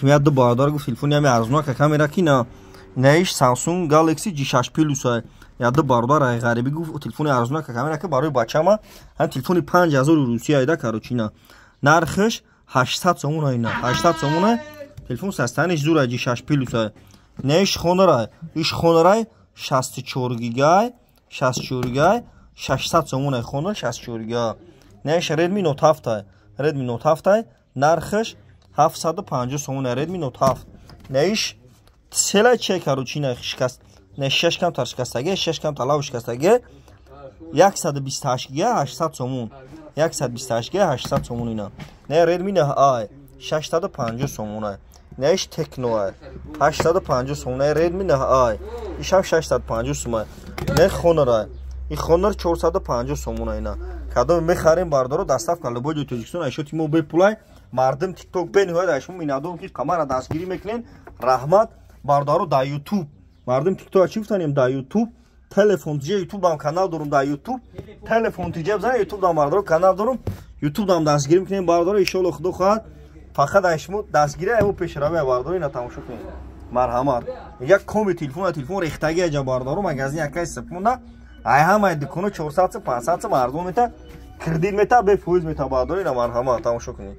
Як ду бародар гуфт, телефони ҳами арзона камера ки на наиш Samsung Galaxy J6 Plus. Як ду бародар ай ғарибӣ гуфт, телефони арзона камера ки барои бачама. Ҳам телефони 5000 Русия айда, короче, на нархаш 800 сомон айна, 800 сомон. Телефон состояниш зур, J6 Plus. Наиш Honor, иш Honor 64 гигай, 64 гигай, 600 сомон Honor 64 гига. Наиш Redmi Note 7, Redmi Note 7, нархаш 750 сомон, Redmi Note 7. Наиш села че, короче, на шикаст не, шаш камтар шикастаги, шаш камтар лав шикастаги, 128 гига, 800 сомон, 128 гига, 800 сомон ина. Не Redmi 9i, 650 сомон. Неиш Tecno, 850 сомон, Redmi 9i, ишам 650 сомон. Не Honor, и Honor 450 сомон ина. Кадом мехарем, бардоро, доставка любой ҷои Тоҷикистон айшоти мо бепулай. Мардум ТикТок бениҳоят айшмо миннатдорам, ки қамара дастгирӣ мекунен. Раҳмат, бародаро. Дар Ютуб мардум ТикТок чӣ гуфтанем? Дар Ютуб Телефон тиҷа, Ютуб дам канал дорум, дар Ютуб Телефон тиҷа бизан, Ютуб дам, бародаро, канал дорум, Ютуб дам дастгирӣ мекунем, бародаро. Иншоалло, худо хоҳад, фақат айшмо дастгирӣ аймо пешравӣ, бародаро. Ина тамошо кунед, марҳамат. Як коми телефон, телефон рехтаги аҷа, бародаро. Магазин якай сипмонда ай ҳамаи дуконо 400, 500 арзон мета, кредит мета, бефоиз мета, бародаро. Ина, марҳамат, тамошо кунед.